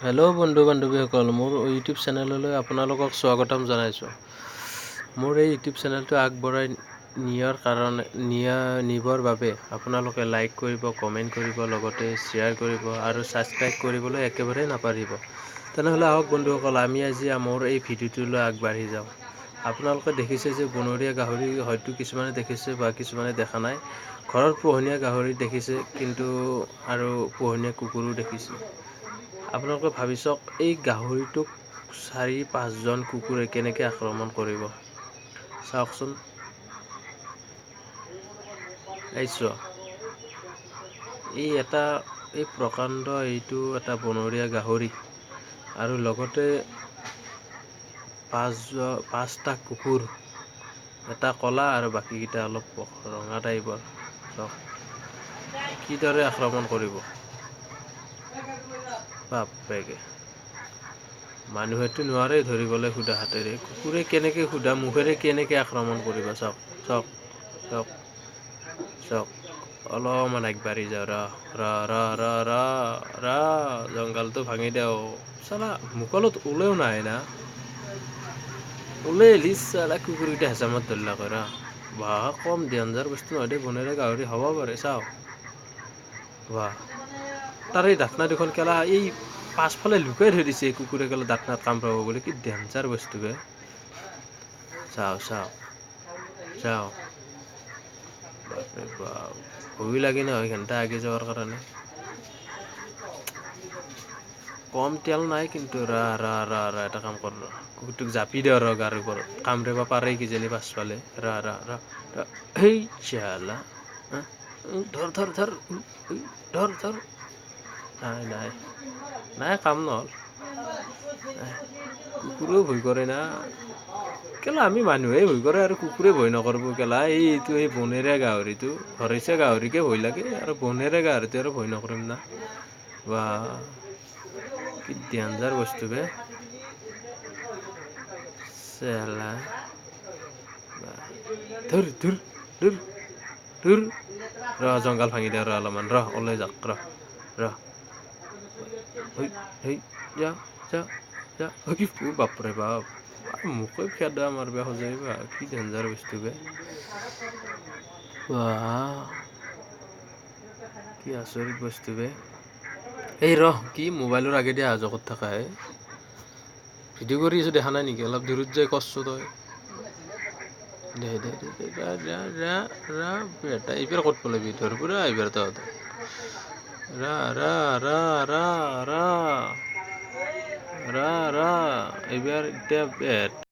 Hello' বন্ধু বান্ধৱীসকল, মোৰ YouTube চেনেললৈ আপোনালোকক স্বাগতম জনাইছোঁ। মোৰ এই ইউটিউব চেনেলটো আগবঢ়াই নিয়াৰ কাৰণে নিবৰ বাবে আপোনালোকে লাইক কৰিব, কমেণ্ট কৰিব, লগতে শ্বেয়াৰ কৰিব আৰু ছাবস্ক্ৰাইব কৰিবলৈ একেবাৰে নাপাহৰিব। তেনেহ'লে আহক বন্ধুসকল, আমি আজি মোৰ এই ভিডিঅ'টোলৈ আগবাঢ়ি যাওঁ। আপোনালোকে দেখিছে যে বনৰীয়া গাহৰি হয়তো কিছুমানে দেখিছে বা কিছুমানে দেখা নাই। ঘৰত পোহনীয়া গাহৰি দেখিছে কিন্তু আৰু পোহনীয়া কুকুৰো দেখিছে। আপোনালোকে ভাবি চাওক, এই গাহৰিটোক 4-5জন কুকুৰে কেনেকৈ আক্ৰমণ কৰিব। চাওকচোন, এই চোৱা, এই এটা এই প্ৰকাণ্ড এইটো এটা বনৰীয়া গাহৰি আৰু লগতে 5টা কুকুৰ, এটা ক'লা আৰু বাকীকেইটা অলপ ৰঙা টাইপৰ। চাওক কিদৰে আক্ৰমণ কৰিব। বাপেকে, মানুহেতো নোৱাৰে ধৰিবলৈ সুদা হাতেৰে, কুকুৰে কেনেকৈ সুদা মুখেৰে কেনেকৈ আক্ৰমণ কৰিব। চাওক চাওক চাওক চাওক, অলপমান আগবাঢ়ি যাওঁ, ৰ ৰ ৰ ৰ ৰ ৰ, জংঘলটো ভাঙি দেওঁ। চালা মুকলত ওলেও নাহে না, ওলে লিচ চালা কুকুৰকেইটা হেঁচা মাৰি ধৰিলাক। ৰ বাহ, কম ডেঞ্জাৰ বস্তু নহয় দেই বনৰীয়া গাহৰি হ'ব পাৰে। চাওক বাহ, তাৰে দাঁতনা দুখন কেলা এই পাছফালে লুকাই থৈ দিছে কুকুৰে কেলা দাঁতনাত কামৰাব বুলি। কি ডেঞ্জাৰ বস্তু বে। চাওঁ চাওঁ চাওঁ, বাপৰে বাপ, ভয়ো লাগে নহয় ঘণ্টা আগে যোৱাৰ কাৰণে। কম তেল নাই কিন্তু। ৰা ৰা ৰা ৰা, এটা কাম কৰ, কুকুৰটোক জাপি দে ৰ গাৰ ওপৰত, কামৰিব পাৰে কিজানি পাছফালে। ৰা ৰা ৰা ৰা, হেই চালা, ধৰ ধৰ ধৰ ধৰ ধৰ। নাই নাই নাই, কাম নহ'ল। কুকুৰেও ভয় কৰে না কেলা, আমি মানুহে ভয় কৰে আৰু কুকুৰে ভয় নকৰিব কেলা। এইটো এই বনৰীয়া গাহৰিটো, ঘৰচীয়া গাহৰিকে ভয় লাগে আৰু বনৰীয়া গাহৰিটো আৰু ভয় নকৰিম না। বা কি ডেঞ্জাৰ বস্তু বে চেলা। ধৰ ধৰ ধৰ ধৰ, ৰ জংঘল ভাঙি দে ৰ অলপমান, ৰ ওলাই যাক, ৰ ৰ, হেই যা যা যা। কি বাপৰে বাপ, মোকে খেদা মাৰবা খোজে বা, কি ডেঞ্জাৰ বস্তু বে। বাহ কি আচৰিত বস্তু বে। এই ৰ, কি মোবাইলৰ আগেদি অহা যোৱা কৰি থাকা হে, ভিডিঅ' কৰি আছোঁ দেখা নাই নেকি? অলপ দূৰত যাই কৰছো তই। দে দে দে দে, ৰা ৰা ৰা ৰা, বেটা এইবাৰ ক'ত পেলাবি, ধৰ পুৰা এইবাৰ তহঁত। ৰা ৰা ৰা ৰা ৰা ৰা ৰা, এইবাৰ এতিয়া।